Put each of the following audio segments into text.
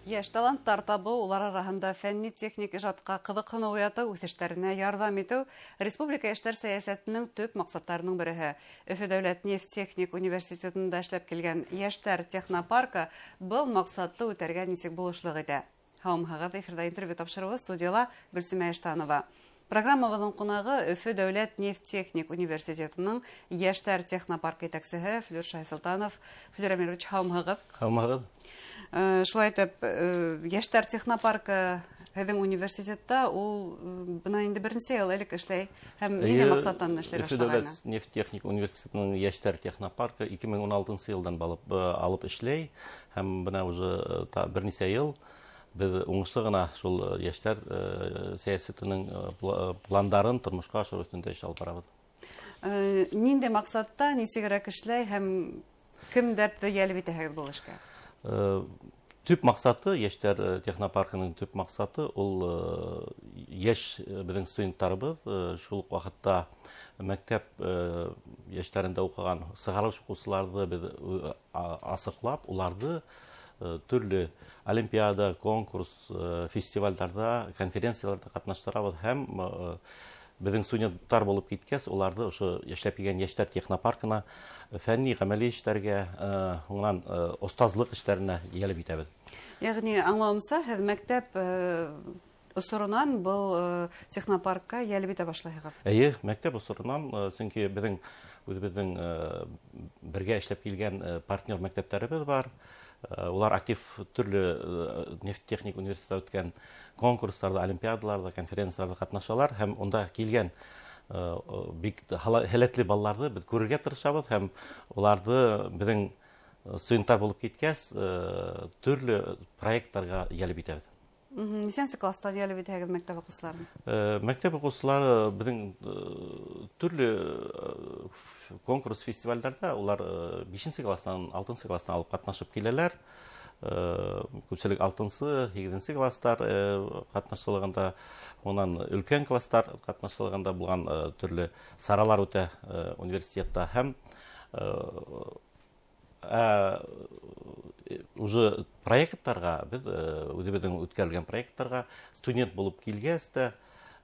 Йәш таланттар табыу, улар араһында фәнни-техник ижадҡа ҡыҙыҡһыныу уятыу, үҫештәренә ярҙам итеү республика йәштәр сәйәсәтенең төп маҡсаттарының береһе. Өфө дәүләт нефть техник университетында эшләп килгән йәштәр технопаркы был маҡсатты үтәргә нисек булышлыҡ итә? Һаумыһығыҙ, эфирҙа интервью тапшырыуы, студияла Гөлсимә Иштанова. Программабыҙҙың ҡунағы Өфө дәүләт нефть техник университетының йәштәр технопаркы етәксеһе Флүр Шайсолтанов. Флүр Әмирович, һаумыһығыҙ. Һаумыһығыҙ. Шулай итеп, йәштәр технопаркы һеҙҙең университетта ул бына инде беренсе йыл элек эшләй һәм ниндәй маҡсаттан эшләй Өфө башлағайны? Дәүләт нефть техник университетының йәштәр технопаркы 2016 йылдан алып эшләй һәм бына уже бер нисә йыл беҙ уңышлы ғына шул йәштәр сәйәсәтенең пландарын тормошҡа ашырыу өҫтөндә эш алып барабыҙ. Ниндәй маҡсатта, нисегерәк эшләй һәм кемдәрҙе йәлеп итәһегеҙ был эшкә? Төп маҡсаты, йәштәр технопаркының төп маҡсаты ул йәш беҙҙең студенттарыбыҙ, шул уҡ ваҡытта мәктәп йәштәрендә уҡыған сығарылыш уҡыусыларҙы беҙ асыҡлап, уларҙы төрлө олимпиада, конкурс, фестивалдәрҙә, конференцияларҙа ҡатнаштырабыҙ һәм беҙҙең студенттар булып киткәс, уларҙы ошо эшләп килгән йәштәр технопаркына фәнни ғәмәли эштәргә, һуңынан остазлыҡ эштәренә йәлеп итәбеҙ. Йәғни, аңлауымса, һеҙ мәктәп осоронан был технопаркка йәлеп итә башлайһығыҙ? Эйе, мәктәп осоронан, сөнки беҙҙең үҙебеҙҙең бергә эшләп килгән партнер мәктәптәребеҙ бар. Улар актив төрлө нефть техник университетта үткән конкурстарҙа, олимпиадаларҙа, конференцияларҙа ҡатнашалар һәм унда килгән бик һәләтле балаларҙы беҙ күрергә тырышабыҙ һәм уларҙы беҙҙең студенттар булып киткәс, төрлө проекттарға йәлеп итәбеҙ. Нисәнсе класста йәлеп итәһегеҙ мәктәп уҡыусыларын? Мәктәп уҡыусылары беҙҙең төрлө конкурс, фестивалдәрҙә улар бишенсе кластан, алтынсы кластан алып ҡатнашып киләләр. Күпселек алтынсы, һигеҙенсе кластар ҡатнашылығында, унан өлкән кластар ҡатнашылығында булған төрлө саралар үтә университетта һәм уже проекттарға, беҙ үҙебеҙҙең үткәрелгән проекттарға студент булып килгәс тә,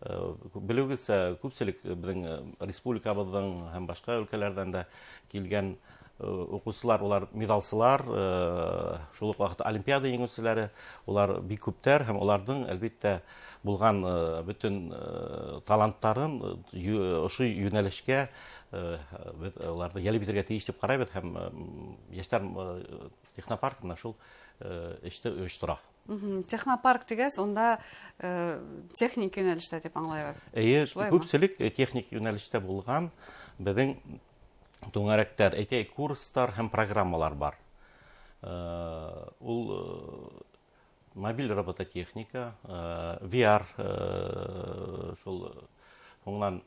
белеүегеҙсә, күпселек беҙҙең республикабыҙҙың һәм башҡа өлкәләрҙән дә килгән уҡыусылар, улар миҙалсылар, шул уҡ ваҡытта олимпиада еңеүселәре, улар бик күптәр һәм уларҙың әлбиттә булған бөтөн таланттарын ошо йүнәлешкә беҙ уларҙы йәлеп итергә тейеш тип ҡарайбыҙ һәм йәштәр технопарк менән шул эште ойоштора. Технопарк тигәс, унда техник йүнәлештә тип аңлайбыҙ. Эйе, Шулаймы? күпселек техник йүнәлештә булған беҙҙең түңәрәктәр, әйтәйек, курстар һәм программалар бар. Ул мобиль робототехника, VR, шул һуңынан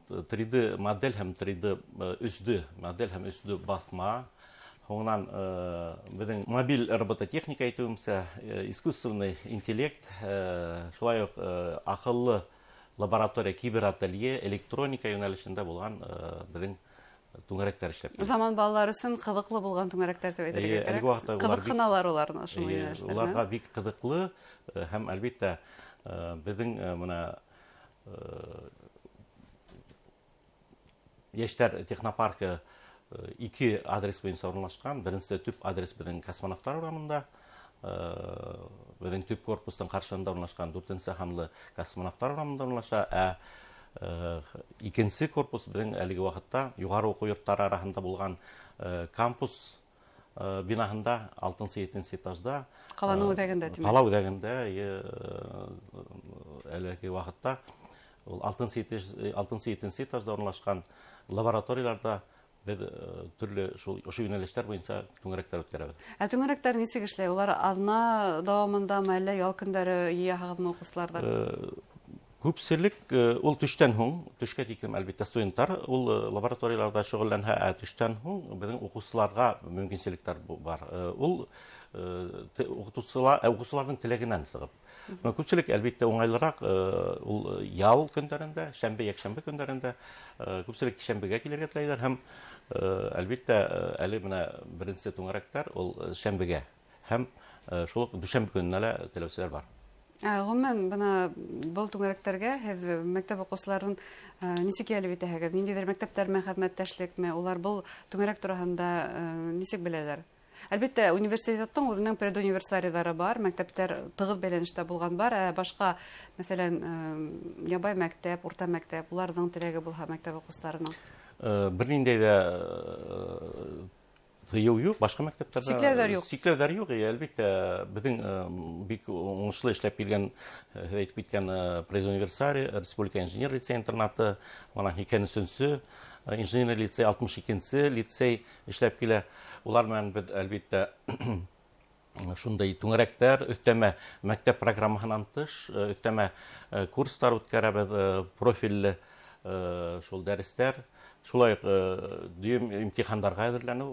3D модель һәм 3D, 3D модель һәм 3D баҫма. Һуңынан беҙҙең мобиль робототехника әйтеүемсә, искусственный интеллект, шулай уҡ аҡыллы лаборатория, киберателье, электроника йүнәлешендә булған беҙҙең түңәрәктәр эшләп килә. Заман балалары өсөн ҡыҙыҡлы булған түңәрәктәр тип әйтергә Эйе, кәрәк. әлеге ваҡытта улар бик Ҡыҙыҡһыналар улар ошо Эйе, йүнәлештәренә. уларға бик ҡыҙыҡлы, һәм әлбиттә, беҙҙең бына йәштәр технопаркы ике адрес буйынса урынлашҡан. Беренсе төп адрес беҙҙең Космонавтар урамында, беҙҙең төп корпустың ҡаршыһында урынлашҡан дүртенсе һанлы Космонавтар урамында урынлаша. Ә икенсе корпус беҙҙең әлеге ваҡытта юғары уҡыу йорттары араһында булған кампус бинаһында, алтынсы, етенсе этажда. Ҡаланың үҙәгендә, тимәк. Ҡала үҙәгендә, әлеге ваҡытта ул алтынсы, етенсе этажда урынлашҡан лабораторияларҙа беҙ төрлө шул ошо йүнәлештәр буйынса түңәрәктәр үткәрәбеҙ. Ә түңәрәктәр нисек эшләй? Улар аҙна дауамындамы, әллә ял көндәре йыяһығыҙмы уҡыусыларҙы? Күпселек ул төштән һуң, төшкә тиклем әлбиттә студенттар ул лабораторияларҙа шөғөлләнһә, ә төштән һуң беҙҙең уҡыусыларға мөмкинселектәр бар. Ул уҡытыусыларҙың теләгенән сығып. Бына күпселек әлбиттә уңайлыраҡ ул ял көндәрендә, шәмбе, йәкшәмбе көндәрендә, күпселек шәмбегә килергә теләйҙәр һәм әлбиттә, әле бына беренсе түңәрәктәр ул шәмбегә һәм Шул уҡ дүшәмбе көнөнә лә теләүселәр бар. Ғөмүмән, бына был түңәрәктәргә һеҙ мәктәп уҡыусыларын нисек йәлеп итәһегеҙ? Ниндәйҙер мәктәптәр менән хеҙмәттәшлекме? Улар был түңәрәк тураһында нисек беләләр? Әлбиттә, университеттың үҙенең предуниверсариҙары бар, мәктәптәр тығыҙ бәйләнештә булған бар, ә башҡа, мәҫәлән, ябай мәктәп, урта мәктәп, уларҙың теләге булһа мәктәп уҡыусыларының? Бер ниндәй ҙә тыйыу юҡ, башҡа мәктәптәрҙә сикләүҙәр юҡ. Сикләүҙәр юҡ, әлбиттә, беҙҙең бик уңышлы эшләп килгән, һеҙ әйтеп киткән предуниверсарий, Республика инженер лицей интернаты, бына һикһән өсөнсө инженер лицей, алтмыш икенсе лицей эшләп килә. Улар менән беҙ әлбиттә шундай түңәрәктәр, өҫтәмә мәктәп программаһынан тыш, өҫтәмә курстар үткәрәбеҙ, профилле шул дәрестәр. Шулай уҡ дөйөм имтихандарға әҙерләнеү,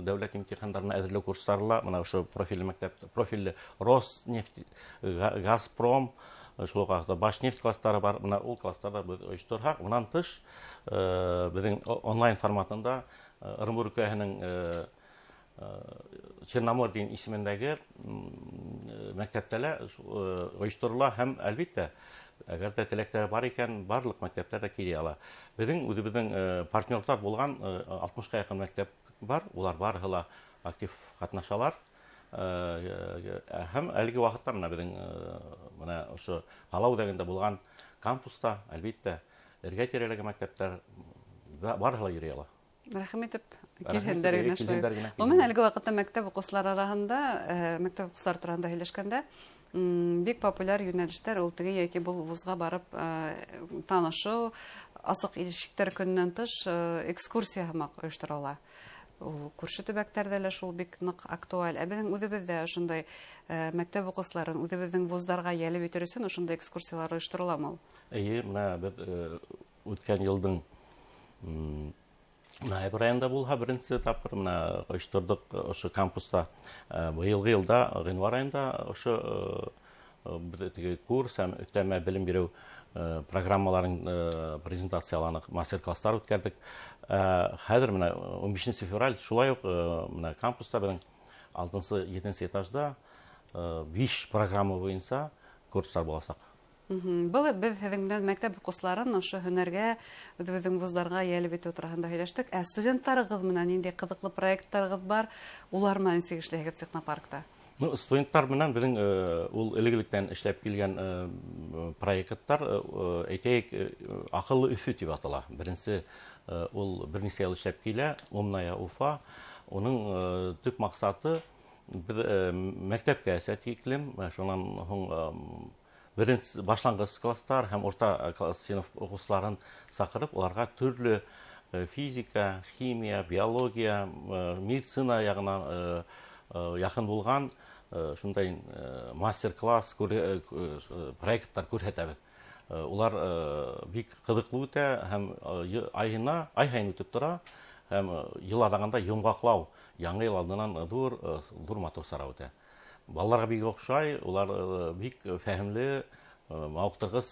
дәүләт имтихандарына әҙерләү курстары ла, бына ошо профилле мәктәп, профилле Роснефть, Газпром, шул уҡ ваҡытта Башнефть кластары бар, бына ул кластарҙа беҙ ойошторһаҡ, унан тыш, беҙҙең онлайн форматында Ырымбур өлкәһенең Черномордин исемендәге мәктәптә лә ойошторола һәм әлбиттә, әгәр ҙә теләктәре бар икән, барлыҡ мәктәптәр ҙә килә ала. Беҙҙең үҙебеҙҙең партнерҙар булған алтмышҡа яҡын мәктәп бар, улар барыһы ла актив ҡатнашалар. Һәм әлеге ваҡытта бына беҙҙең бына ошо ҡала үҙәгендә булған кампуста, әлбиттә, эргә тирәләге мәктәптәр барыһы ла йөрөй ала. Рәхим итеп Рәхим килһендәр итеп, генә шулай. килһендәр генә, Ғөмүмән, килһендәр. әлеге ваҡытта мәктәп уҡыусылары араһында, мәктәп уҡыусылары тураһында һөйләшкәндә, бик популяр йүнәлештәр ул теге йәки был вузға барып танышыу, асыҡ ишектәр көнөнән тыш экскурсия һымаҡ ойошторола. Ул күрше төбәктәрҙә лә шул бик ныҡ актуаль. Ә беҙҙең үҙебеҙҙә ошондай мәктәп уҡыусыларын үҙебеҙҙең вуздарға йәлеп итер өсөн ошондай экскурсиялар ойоштороламы ул? Эйе, бына беҙ үткән йылдың ноябрь айында булһа, беренсе тапҡыр бына ойошторҙоҡ ошо кампуста. Быйылғы йылда ғинвар айында ошо беҙ теге курс һәм өҫтәмә белем биреү программаларын презентацияланыҡ, мастер-класстар үткәрҙек. Хәҙер бына ун бишенсе февраль шулай уҡ бына кампуста беҙҙең алтынсы, етенсе этажда 5 программа буйынса курстар буласаҡ. Был беҙ һеҙҙең менән мәктәп уҡыусыларын ошо һөнәргә, үҙебеҙҙең вуздарға йәлеп итеү тураһында һөйләштек. Ә студенттарығыҙ менән ниндәй ҡыҙыҡлы проекттарығыҙ бар? Улар менән нисек эшләйһегеҙ технопаркта? Студенттар менән беҙҙең ул элек-электән эшләп килгән проекттар, әйтәйек, Аҡыллы Өфө тип атала. Беренсе ул бер нисә йыл эшләп килә, Умная Уфа. Уның төп маҡсаты беҙ мәктәпкәсә тиклем, шунан һуң беренсе башланғыс класстар һәм урта класс синыф уҡыусыларын саҡырып, уларға төрлө физика, химия, биология, медицина яғынан яҡын булған шундай мастер-класс проекттар күрһәтәбеҙ. Улар бик ҡыҙыҡлы үтә һәм ай һайын үтеп тора һәм йыл аҙағында йомғаҡлау, яңы йыл алдынан ҙур матур сара үтә. Балаларға бик оҡшай, улар бик фәһемле, мауыҡтырғыс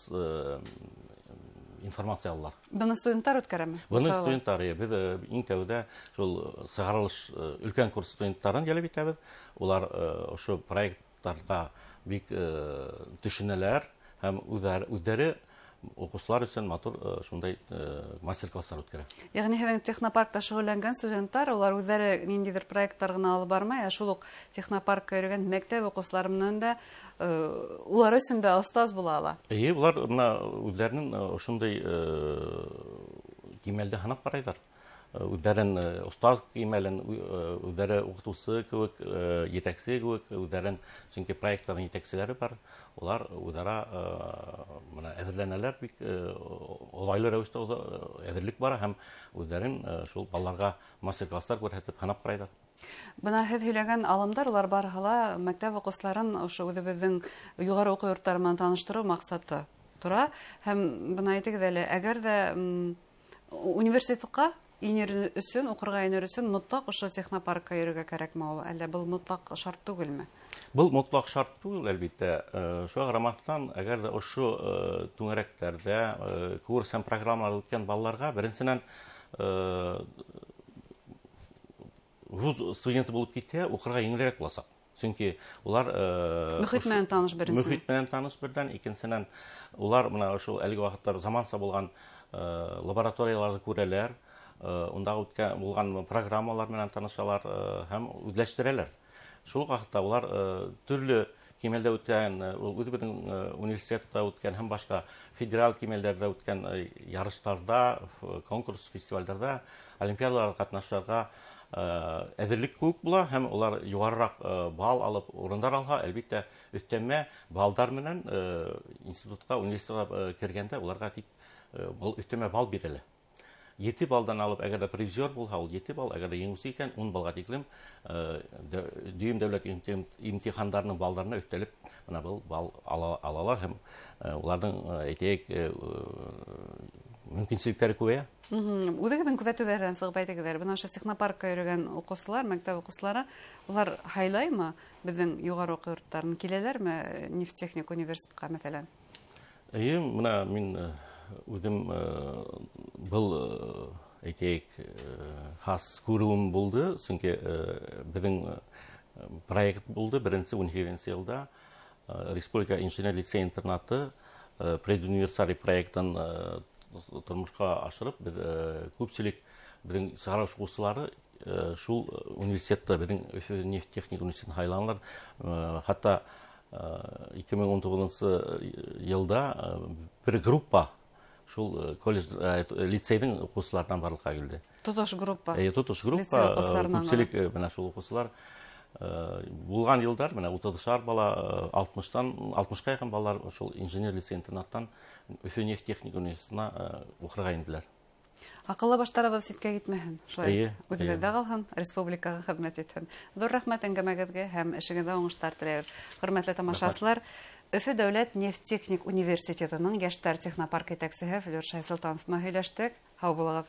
информация алалар. Быны студенттар үткәрәме? Быны Мисалы? студенттар, беҙ иң тәүҙә шул сығарылыш өлкән курс студенттарын йәлеп итәбеҙ. Улар ошо проекттарға бик төшөнәләр һәм үҙҙәре уҡыусылар өсөн матур шундай мастер-класстар үткәрә. Йәғни һеҙҙең технопаркта шөғөлләнгән студенттар, улар үҙҙәре ниндәйҙер проекттар ғына алып бармай, ә шул уҡ технопаркка йөрөгән мәктәп уҡыусылары менән дә улар өсөн дә остаз була ала. Эйе, улар бына үҙҙәренең ошондай кимәлдә һанап ҡарайҙар. Үҙҙәрен остаз кимәлен, үҙҙәре уҡытыусы кеүек, етәксе кеүек, үҙҙәрен, сөнки проекттарҙың етәкселәре бар, улар үҙара бына әҙерләнәләр, бик оҙайлы рәүештә әҙерлек бара һәм үҙҙәрен шул балаларға мастер-класстар күрһәтеп һанап ҡарайҙар. Бына һеҙ һөйләгән алымдар, улар барыһы ла мәктәп уҡыусыларын ошо үҙебеҙҙең юғары уҡыу йорттары менән таныштырыу маҡсаты тора. Һәм бына әйтегеҙ әле, әгәр ҙә университетҡа инер өсөн, уҡырға инер өсөн мотлаҡ ошо технопаркка йөрөргә кәрәкме ул? Әллә был мотлаҡ шарт түгелме? Был мотлаҡ шарт түгел, әлбиттә. Шуға ҡарамаҫтан, әгәр ҙә ошо түңәрәктәрҙә курс һәм программалар үткән балаларға беренсенән вуз студенты булып китһә, уҡырға еңелерәк буласаҡ. Сөнки улар мөхит менән таныш, беренсенән. Мөхит менән таныш берҙән, икенсенән, улар бына ошо әлеге ваҡытта заманса булған лабораторияларҙы күрәләр, ундағы үткән булған программалар менән танышалар һәм үҙләштерәләр. Шул уҡ ваҡытта улар төрлө кимәлдә үткән, үҙебеҙҙең университетта үткән һәм башҡа федераль кимәлдәрҙә үткән ярыштарҙа, конкурс, фестивалдәрҙә, олимпиадаларҙа ҡатнашырға әҙерлек кеүек була, һәм улар юғарыраҡ балл алып урындар алһа, әлбиттә, өҫтәмә балдар менән институтҡа, университетҡа кергәндә уларға тик был өҫтәмә балл бирелә. 7 балдан алып, әгәр ҙә призер булһа, ул 7 балл, әгәр ҙә еңеүсе икән, 10 балға тиклем дөйөм дәүләт имтихандарының балдарына өҫтәлеп, бына был балл алалар һәм уларҙың, әйтәйек, мөмкинселектәре күбәйә. Үҙегеҙҙең күҙәтеүҙәрҙән сығып әйтегеҙ әле, бына ошо технопаркка йөрөгән уҡыусылар, мәктәп уҡыусылары, улар һайлаймы беҙҙең юғары уҡыу йорттарын, киләләрме нефть-техник университетҡа, мәҫәлән? Эйе, бына мин үҙем был, әйтәйек, хас күреүем булды, сөнки беҙҙең проект булды беренсе ун һигеҙенсе йылда Республика инженер лицей интернаты предуниверсаль проектын тормошҡа ашырып, беҙ күпселек беҙҙең сығарылыш уҡыусылары шул университетта, беҙҙең Өфө нефть техник университетын һайланылар. Хатта 2019 йылда бер группа шул колледж, лицейҙең уҡыусыларынан барлыҡҡа килде. Тотош группа. Эйе, тотош группа, Лицей уҡыусыларынан күпселек, бына шул уҡыусылар. Булған йылдар, бына утыҙышар бала, алтмышҡа яҡын балалар шул инженер лицей интернаттан Өфө нефть техник университетына уҡырға инделәр. Аҡыллы баштарыбыҙ ситкә китмәһен, шулай Эйе, үҙебеҙҙә эйе. ҡалһын, республикаға хеҙмәт итһен. Ҙур рәхмәт әңгәмәгеҙгә һәм эшегеҙҙә уңыштар теләйбеҙ. Хөрмәтле тамашасылар, Өфө дәүләт нефть техник университетының йәштәр технопарк етәксеһе Флүр Шайсолтанов менән һөйләштек. Һау булығыҙ.